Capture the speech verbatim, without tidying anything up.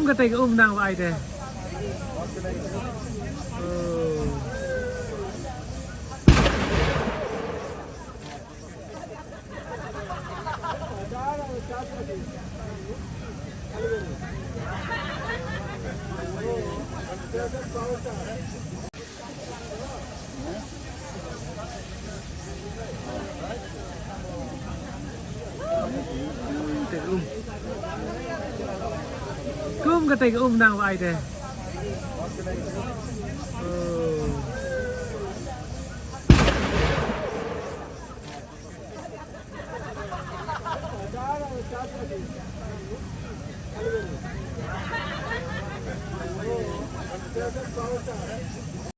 Katei ka um nang ba ai te. Oh. Kum katei ka um nang ba ai te. Oh.